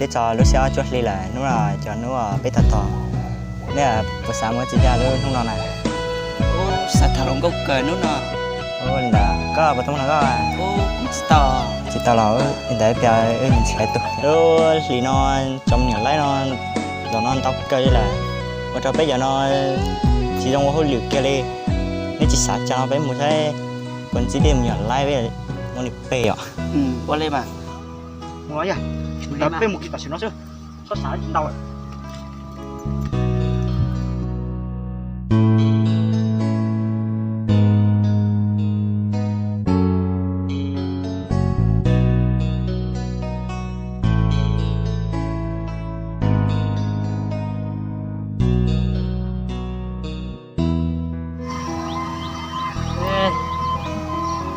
Peb txog lub xyoo ob cuaj hli lawm, hnub no cov hnub peb tog tog, nej puas xav mus txiv cas lub hnub no na? Xav tham hluas nkauj kawg hnub no. Ntawd koj puas tau muaj hluas nkauj? Tsis tau los ntawd peb mus ntxiv ib tug. Lub hlis no cov me nyuam laib no los no ntau kawg li lawm, ua rau peb cov no tsis zoo ua hauj lwm kiag li. Nej tsis xav cas no peb mus saib puas ntsib tej me nyuam laib peb muab nws pe os. Ua li mas. Mus yog, peb mus kiag tam sim no xwb, txhob xav tsis ntau.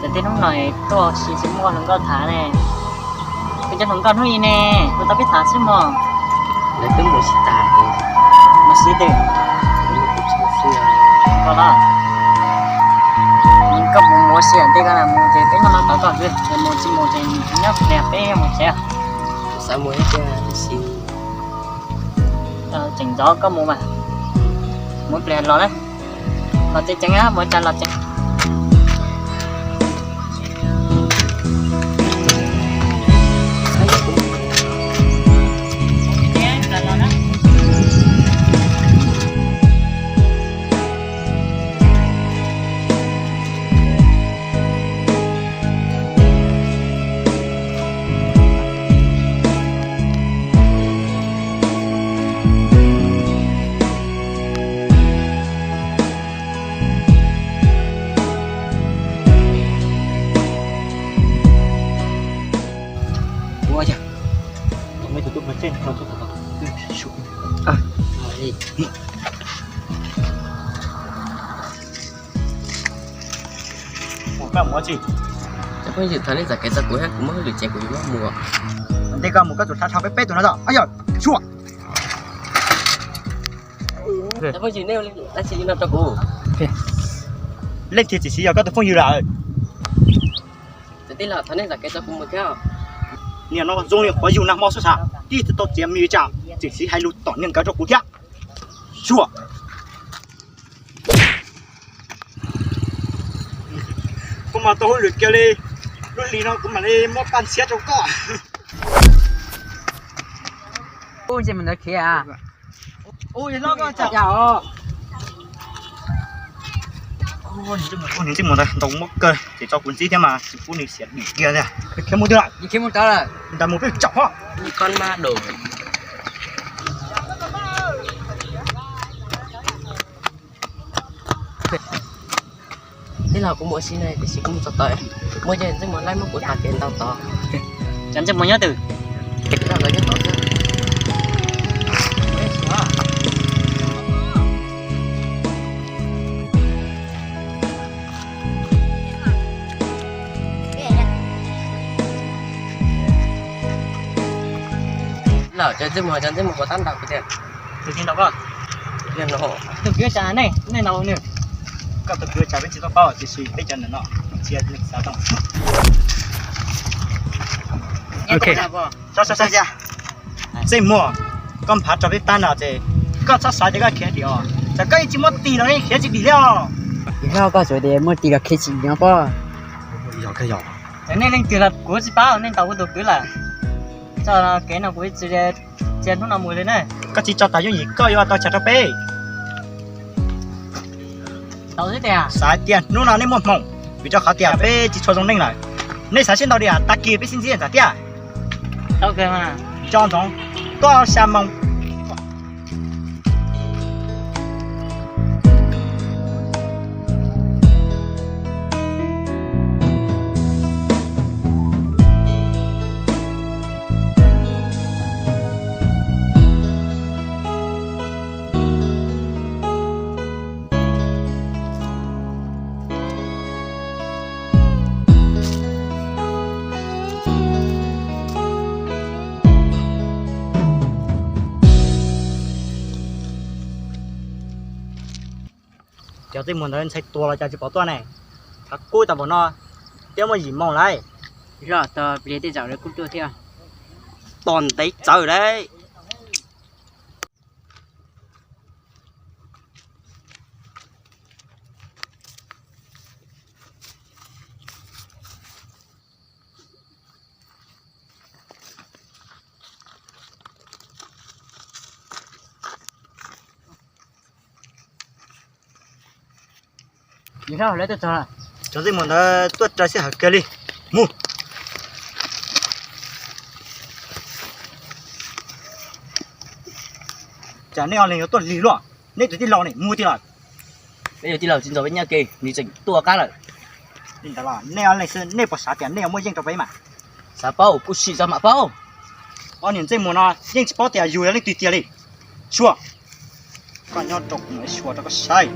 Ces tej hnub no tuaj si tsis muaj hluas nkauj tham ne. Kuv cov hluas nkauj hnub i ne, kuv tau pib tham xwb mog. Lawv twb mus sib tag. Mus sib twg? Koj los, koj mus mus sib ntej koj na, mus ces peb noj no tau koj xwb, mus tsis mus ces nyob pliag peb mus tsev. Xav mus ib tiag tab sis tseem ntxov koj mus mas, mus pliag los na, los tsev tsev mus cas los tsev. Ua cas tus me tus tub mas tseem no tuaj tom twb sub. Ua koj mus ua tsi? Cov phooj ywg, thov nej zam kev txog kuv thiab, kuv muaj hauj lwm ces kuv yuav mus. Ntej koj mus koj tsum tham dhau peb peb tus no tso. Yog, sua. Cov phooj ywg, nej ua dab tsi li no rau kuv? Leej twg txiv txiv yog koj tus phooj ywg lawm? Tij laug, thov nej zam kev txog kuv mus thiab. Niam no zoo li qhuav yug nag hmo xwb sas, tib tug tau txiav me li cas, txiv txiv hais lus tom niag nkawd rau kuv thiab. Sua. Kuv mas tau hauj lwm kiag li, lub hlis no kuv mam li muab paj ntxhiab rau koj. Ub, ntsej muag ntawd khiav. Ub, yog no koj tsam yam os. Ntsej muag ntawd ntau muab kawg ces tso kuv ntxib thiab mas tsis pub nws xiam dim kiag tiag. Khiav mus twg lawm? Khiav mus tod lawm. Ntawd mus peb tsom hos. Tij laug, kuv mus ua si na, tiam sis kuv mus txog tod, muaj cov ntsej muag laib muab kuv tav kev ntau tod. Cov ntsej muag nyob twg? Nyob tod xwb. Lawm, cov ntsej muag, cov ntsej muag kuv tab ntaus kuv tiag. Tus twg ntaus koj? Tus kwv tsam nej, nej ntaus nws. Koj tus kwv tsam peb tsis tau paub tiam sis peb cov ntawm no cia nws xav tau. Ok. Ntsej muag, koj nphav rau peb pab no ces koj txhob xav tias koj khiav dim os, tsam koj yeej tsis muaj tis los yeej khiav tsis dim li os. Yog koj tsuas tias muaj tis los khiav tsis dim no pob. Yog koj yog. Ces nej leej twg los kuv tsis paub, nej ntaus kuv tus kwv lawm. Txoj kev no kuv tsis txia hnub no mus li na. Koj tsis tso tas yooj yim koj yuav tau chaw rau peb. Xav tias hnub no nej muaj hmoov, vim rau qhov tias peb tsis tshua zoo neej lawm. Nej xav sib ntaus tias tag kis peb sib ntsib ntxam tiaj. Tso ntsoov, koj xya moo. Cov ntsej muag ntawd ntshai tua los cas tsis pom tuaj ne? Thav kub tau npaum no, twb muaj yim moo lawm. Los tau plig tej zaum lawv kuj tuaj thiab. tos ntev tsawv lawm. Cov ntxwg muam ntawd tuaj raws sij hawm kiag li. Mus. Cas nej ob leeg yuav tuaj lig luaj, neb tus tij laug ne mus tiag lawm? Peb yog tij laug tsis nrog peb nyob ke, nws tseem tuaj qab lawm. Li ntawd los nej ob leeg xwb, nej puas xav tias nej yuav muaj yeej rau peb mas? Xav paub, kuj sim tso mam paub. Ob niam ntxwg muam no yeej tsis paub tias yus yog leej twg tiag li. Sua, koj nyob rau kuv mam li sua rau koj saib.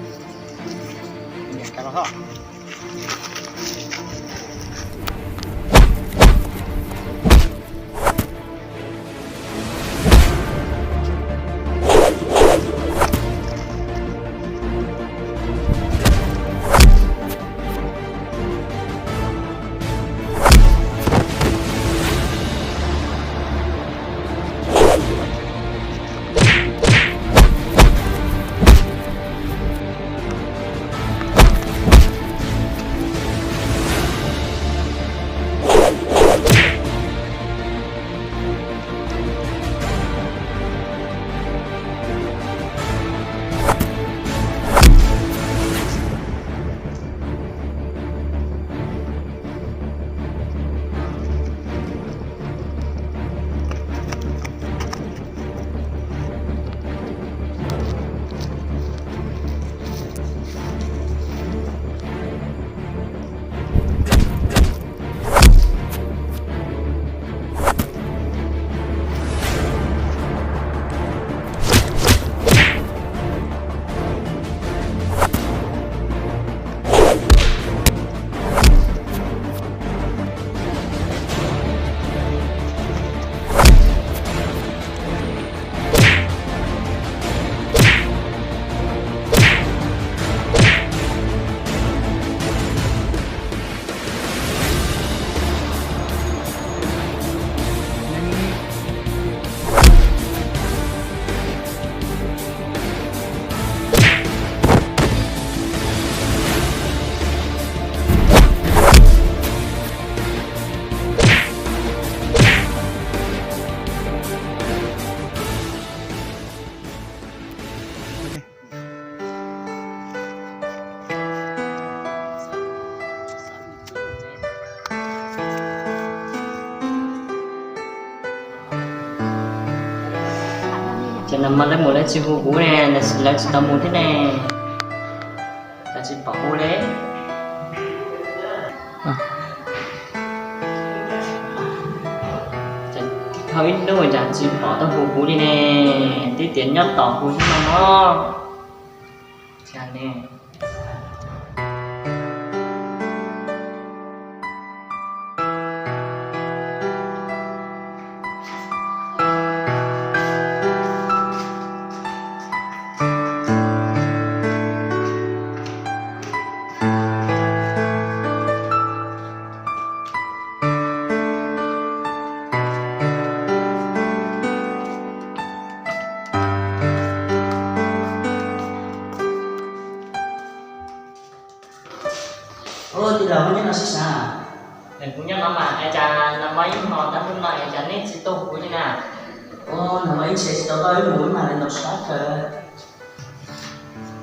Ces nag hmo lawv mus lawv tsis hu kuv ne, lawv tsis tau mus thiab ne. Lawv tsis pom kuv li. Dhau ib hnub cas tsis pom tuaj hu kuv li ne. Twb tias nyob tos kuv xwb no. Ua tij laug, koj nyob no sib sab? Kuv nyob no mas, es cas nag hmo ib hmos tag ntuj no es cas neb tsis tuaj hu kuv li na? Ua, nag hmo ib ntshe tsis tau koj wb mus wb mag li ntau sab kawg.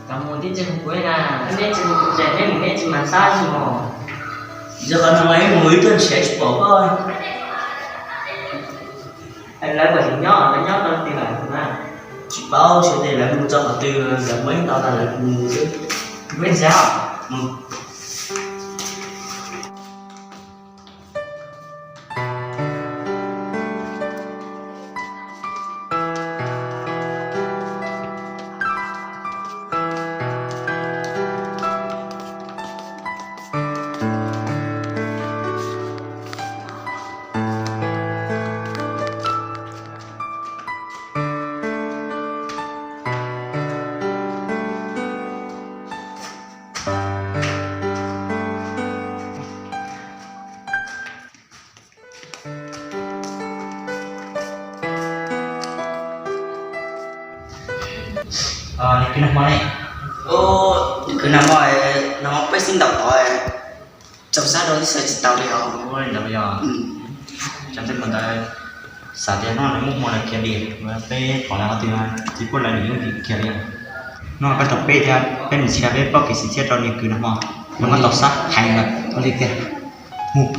Cov mus tib tsis hu kuv li na, neb tsis hu kuv ces neb mus neb tsis mag sab li mos. Yog qhov nag hmo ib mus wb tuaj nrhiav tsis pom koj. Lawv puas tseem nyob, lawv nyob rau twg lawm na? Tsis paub, xyov tias lawv mus txog qhov twg, lawv muaj ib ntau tas lawv mus xwb. Kuv ntxhiab os. Nws kwv nag hmo ne? Nws kwv nag hmo, nag hmo peb sib ntaus tod, tsaus sab rau tib xav tsis tau li os. Ua li ntawd yog. Cov ntsej muag ntawd xav tias hnub no nws muaj hmoo lawm khiav li, peb pom lawv qhov twg tsis pub lawv nws yooj yim khiav li. Hnub no peb tau peb thiab, peb mus txhij rau peb paub kev xwm txhiab rau nws kwv nag hmo, nws muab tau sab heev lawm li tiag. Mus.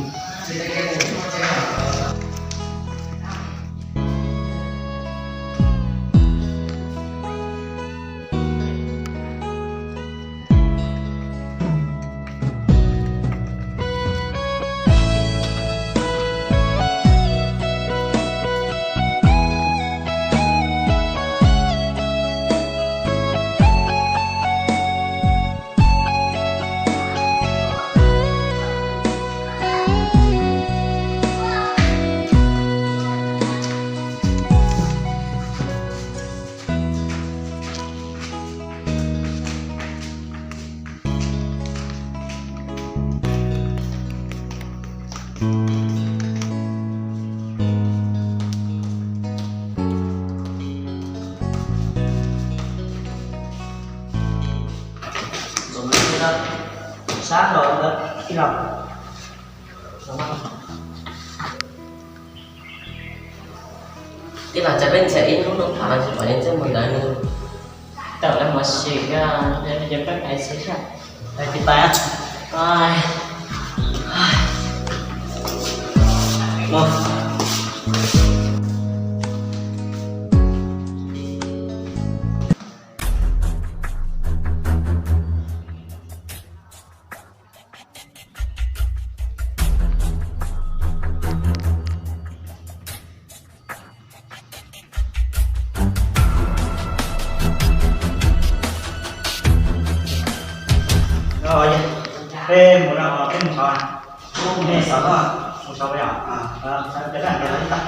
Sab los ntawd tij laug. Tij laug, cas peb nrhiav ib hnub no pom tsis pom ntsej muag ntawd li. Tawm lawm mos sim, yog li ces peb mus xwb. Tais, tais. Peb mus no, peb mus xyov, nej xyov, mus xyov peb os, peb mus xyov.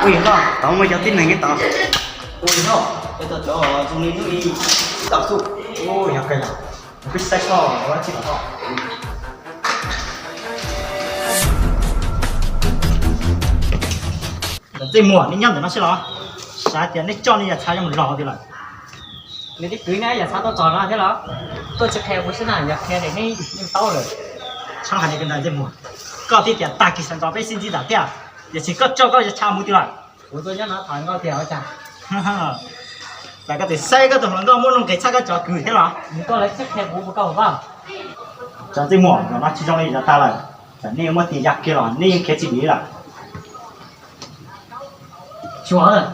Ua yog koj tod muaj cov tib neeg nyob tod. Ua yog koj, peb tau cov zoo li hnub ib tau xwb. Ua yog koj yog, peb saib koj ua tsis tau koj. Cov ntsej muag, nej nyob ntawm no seb los, xav tias nej coj nej yam txhav zoo los tiag lawm. Nws twb kwv nej yam txhav tau txog no thiab los? Tuaj tsis qhia kuv xwb na, yog qhia ces nej yeej paub lawm. Txhob hais li ko ntag ntsej muag, koj thiaj tias tag kis sawv ntxov peb sib ntsib ntawm tiaj, tiam sis koj coj koj yam txhav mus tiag lawm. Kuv tuaj nyob no thov koj tiag ua cas? Cas koj tsis saib koj tus hluas nkauj muaj nuj nqis txhawb koj cov kws thiab los? Nws tuaj lawv txhawb qhia kuv puas koj ua vaj. Cov ntsej muag, zaum no tsis zoo li zaum tas lawm. Txawm nej yuav muaj tis ya kiag los nej yeej khiav tsis dim lawm. Tsuav lawm.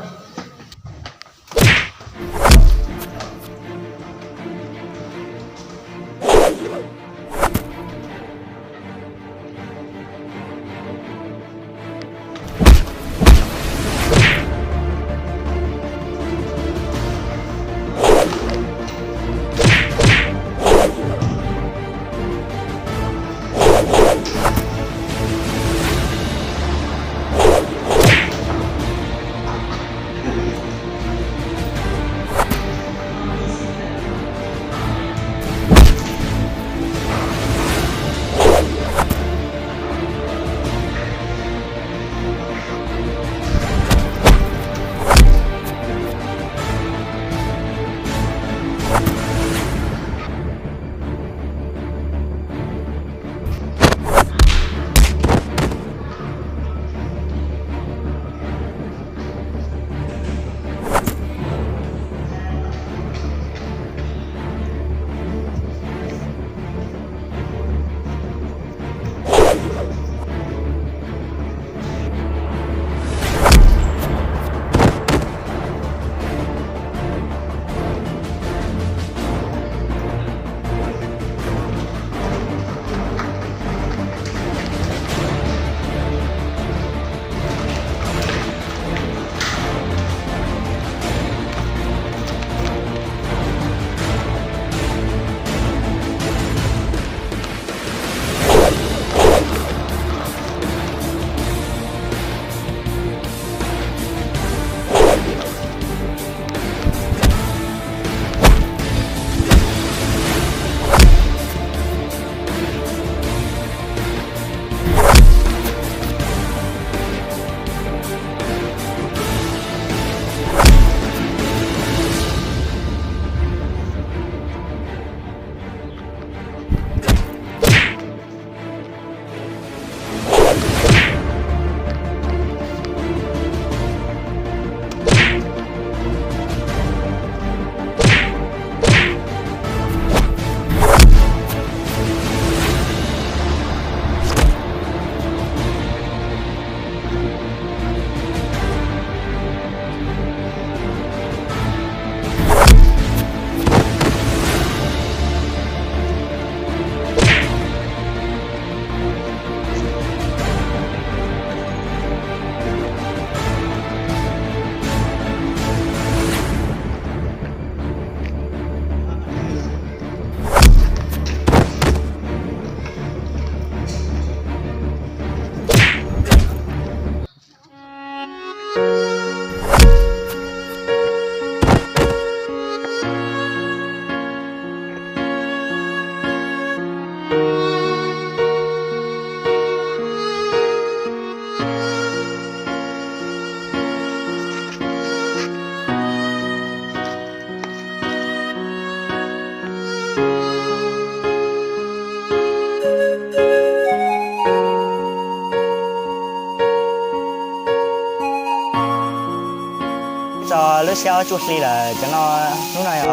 Siab ob cuaj hli lawm, cov no hnub no yog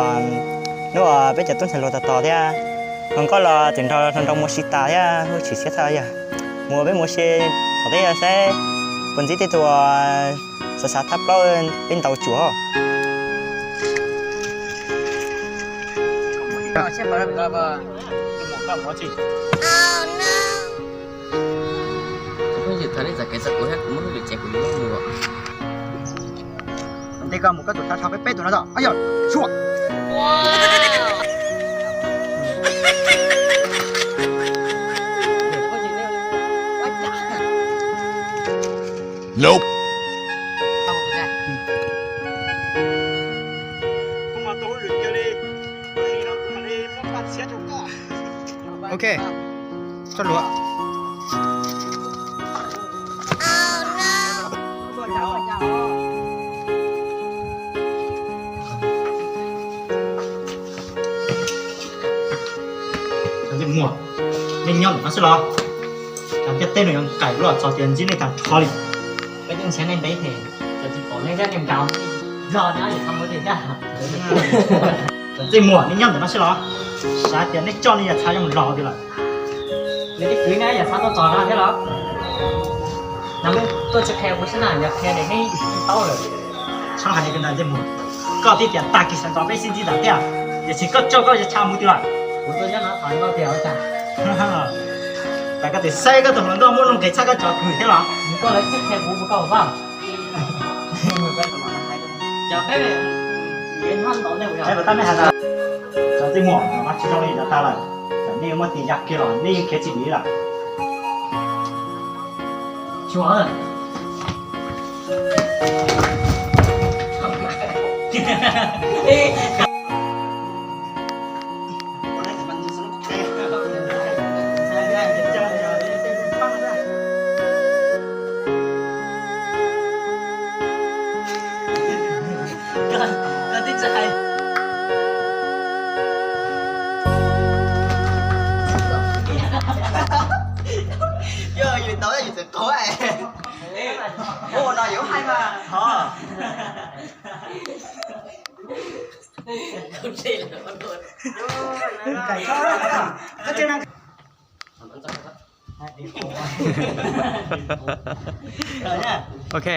hnub uas peb cov tub ntxhais hluas tos tos thiab. Hluas nkauj los tseem nrog hluas nraug mus ua si tas thiab, lub tshwm siab tshaj yog. Mus peb mus ua si tom teb yog saib puas ntsib tej tus xav xav thab plaub peb ntaus tsuam. Ntej koj mus koj tus thab tsho peb peb tus no tau. Ab yog, sua. Ok, tso lua. Cov ntsej muag, nej nyob ntawm no xwb los? Cov ntiaj teb no yuav nkaim lub los txog tias ntsib nej tag nrho li. Peb twb nrhiav nej ntev heev, cov tsis pom nej thiab nej nkaus zog na, yus txhob muab tiag thiab. Cov ntsej muag, nej nyob ntawm no xwb los? Xav tias nej coj nej yawm txhav zoo los tiag lawm. Nws twb kwv na, yawm txhav tuaj txog no thiab los? Nws tuaj tsis qhia kuv xwb na, yog qhia nws neb paub lawm. Txhob hais li ko ntag ntsej muag, koj thiaj tias tag kis sawv ntxov peb sib ntsib ntawd thiab, tiam sis koj coj koj yawm txhav mus twg lawm? Kuv tuaj nyob no thov koj tias ua cas. Tam koj tus saib koj tus hluas nkauj muaj nuj nqis txhawb koj cov kws thiab los? Nws tuaj lawv tsis qhia kuv ua koj ua vaj. Cov peb, cov peb hais tias cov ntsej muag mas tsis zoo li cov tas lawm, nej muab tis ya kiag los nej yeej khiav tsis dim lawm. Tsuas. Yog yus tau yus txawm qhuav. Ua no yuav hais mas. Ok.